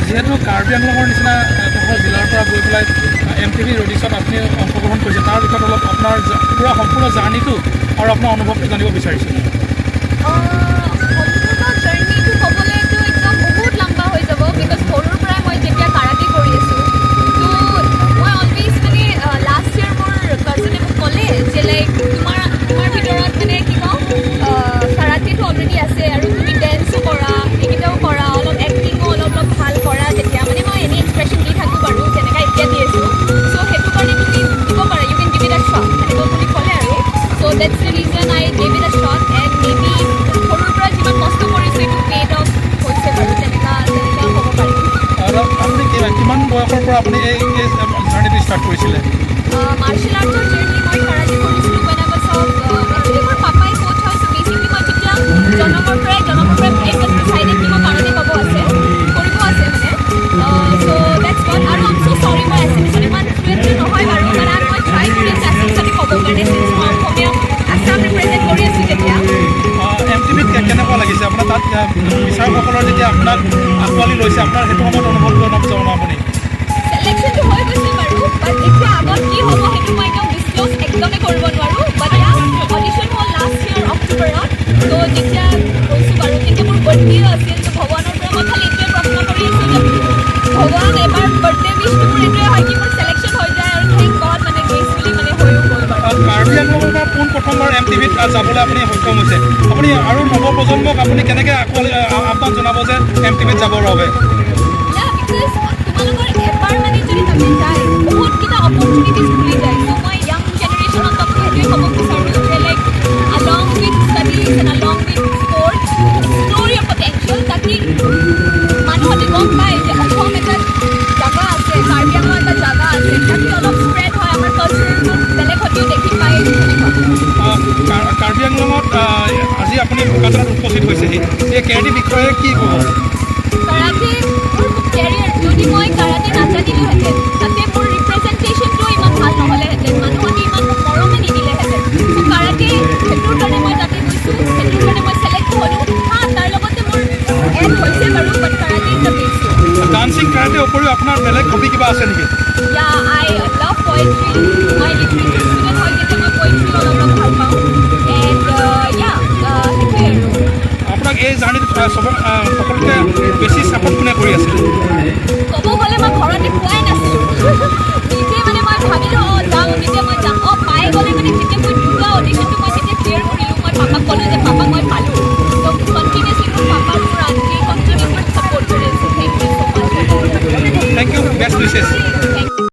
যিহেতু কাৰ্বি আংলঙৰ নিচিনা এডোখৰ জিলাৰ পৰা গৈ পেলাই এমটিভি ৰডিছত আপুনি অংশগ্ৰহণ কৰিছে, তাৰ বিষয়ত অলপ আপোনাৰ পূৰা সম্পূৰ্ণ জাৰ্ণিটো আৰু আপোনাৰ অনুভৱটো জানিব বিচাৰিছোঁ। সম্পূৰ্ণ জাৰ্ণিটো ক'বলৈতো একদম বহুত লম্বা হৈ যাব, because সৰুৰ পৰাই মই যেতিয়া কাৰাটে কৰি আছোঁ, ত' মই অলৱেজ মানে লাষ্ট ইয়েৰ মোৰ কাজিনে মোক ক'লে যে লাইক তোমাৰ ভিতৰত মানে কি কওঁ, কাৰাটেটো অলৰেডি আছে আৰু তুমি ডেন্সো কৰা, এইকেইটাও কৰা, অলপ এক্টিঙো অলপ অলপ ভাল কৰা। যেতিয়া মানে মই এনেই এক্সপ্ৰেশ্যন দি থাকোঁ বাৰু, যেনেকৈ এতিয়া দি আছোঁ। চ' সেইটো কাৰণে তুমি দিব পাৰা, you can give it a shot, সেনেকুৱা বুলি ক'লে আৰু so that's the reason I gave it a shot and maybe সৰুৰ পৰা যিমান কষ্ট কৰিছোঁ, এইটো পেইড অফ হৈছে বাৰু, তেনেকুৱা ক'ব পাৰি। আৰু আপুনি কিমান বয়সৰ পৰা আপুনি এই জাৰ্ণিটো ষ্টাৰ্ট কৰিছিলে? মাৰ্চেল আৰ্টৰ জাৰ্ণি, মই কাৰাটে কৰিছিলোঁ when I was of, actually মোৰ পাপাই কোচ হয়। চ' বেচিকলি মই যেতিয়া জন্মৰ পৰাই it was decided কি মই কাৰাটে পাব আছে, কৰিব আছে মানে। চ' that's what. আৰু আম চ' চৰি, মই এছামিছত ইমান ফ্লুৱেণ্টলি নহয় বাৰু, মানে মই ট্ৰাই কৰি আছোঁ এছামিছতে ক'বৰ কাৰণে, চিন্স মই অসমীয়া, আছাম ৰিপ্ৰেজেণ্ট কৰি আছোঁ যেতিয়া। এমটিভিত কেনেকুৱা লাগিছে আপোনাৰ? তাত বিচাৰকসকলৰ যেতিয়া আপোনাক আঁকোৱালি লৈছে, আপোনাৰ সেইটো সময়ত অনুভৱটো অলপ জনাব আপুনি। চিলেকশ্যনটো হৈ গৈছে বাৰু, বাট এতিয়া আগত কি হ'ব সেইটো মই একদম ডিছক্ল'জ একদমেই কৰিব নোৱাৰোঁ। বাট ইয়া, অডিশ্যন হ'ল লাষ্ট ইয়েৰ অক্টোবৰত। ত' যেতিয়া গৈছোঁ বাৰু, তেতিয়া মোৰ বাৰ্থডেও আছিল। ত' ভগৱানৰ পৰা মই খালি এইটোৱে প্ৰাৰ্থনা কৰি আছোঁ যে ভগৱান, এবাৰ বাৰ্থডে উইচটো মোৰ এইটোৱে হয় কি মোৰ চিলেকশ্যন হৈ যায়। আৰু thank god, মানে গ্ৰেচফুলি মানে হৈও গ'ল বাৰু। কাৰ্বি আংলঙৰ পৰা পোনপ্ৰথমবাৰ এমটিভিত যাবলৈ আপুনি সক্ষম হৈছে। আপুনি আৰু নৱপ্ৰজন্মক আপুনি কেনেকৈ আঁকোৱালি আহ্বান জনাব যে এমটিভিত যাবৰ বাবে? Yeah, because তোমালোকৰ এবাৰ মানে যদি তাতে যায়, বহুতকেইটা অপৰচুনিটিজ খুলি যায়। চ' মই য়াং জেনেৰেশ্যনক সেইটোৱে ক'ব বিচাৰোঁ যে like along with studies and along with sports, explore your potential, তাকি মানুহতে গম পায় যে অসম এটা জাগা আছে, কাৰ্বি আংলং এটা জাগা আছে, তাকি অলপ স্প্ৰেড হয়, আমাৰ কালচাৰটো বেলেগ হতেও দেখি পায়, তেনেকুৱা। কাৰ্বি আংলঙত আজি আপুনি বোকাজানত উপস্থিত হৈছেহি। এই কেৰাটীৰ বিষয়ে কি ক'ব? কাৰাটে মোৰ কেৰিয়াৰ। যদি মই কাৰাটে নাজানিলোহেঁতেন, তাতে মোৰ ৰিপ্ৰেজেণ্টেশ্যনটো ইমান ভাল নহ'লেহেঁতেন, মানুহতে ইমান মোক মৰমে নিদিলেহেঁতেন। চ' কাৰাটে, সেইটোৰ কাৰণে মই তাতে গৈছোঁ, সেইটোৰ কাৰণে মই চিলেক্ট হ'লোঁ। হা, তাৰ লগতে মোৰ এড হৈছে বাৰু, but karate is the base. Dancing, karate উপৰিও আপোনাৰ বেলেগ হবি কিবা আছে নেকি? Yeah, I love poetry. মই লিটাৰেচাৰ ষ্টুডেণ্ট হয় যেতিয়া মই পয়েট্ৰি অলপ অলপ ভাল পাওঁ এণ্ড ইয়া, সেইটোৱে আৰু। আপোনাক এই জাৰ্ণিটোত সকলোতকৈ বেছি ছাপৰ্ট কোনে কৰি আছিলে? ক'ব গ'লে মই ঘৰতে কোৱাই নাছিলোঁ নিজে। মানে মই ভাবিলোঁ, অঁ যাওঁ, যেতিয়া মই যাম, অঁ পাই গ'লে, মানে যেতিয়া মই দুটা অডিশ্যনটো মই যেতিয়া ক্লিয়াৰ কৰিলোঁ, মই পাপাক ক'লোঁ যে পাপা, মই পালোঁ। ত' কণ্টিনিউছলি মোৰ পাপা আৰু মোৰ আণ্টি কণ্টিনিউছলি মোক ছাপৰ্ট কৰি আছে। Thank you so much. Thank you, best wishes.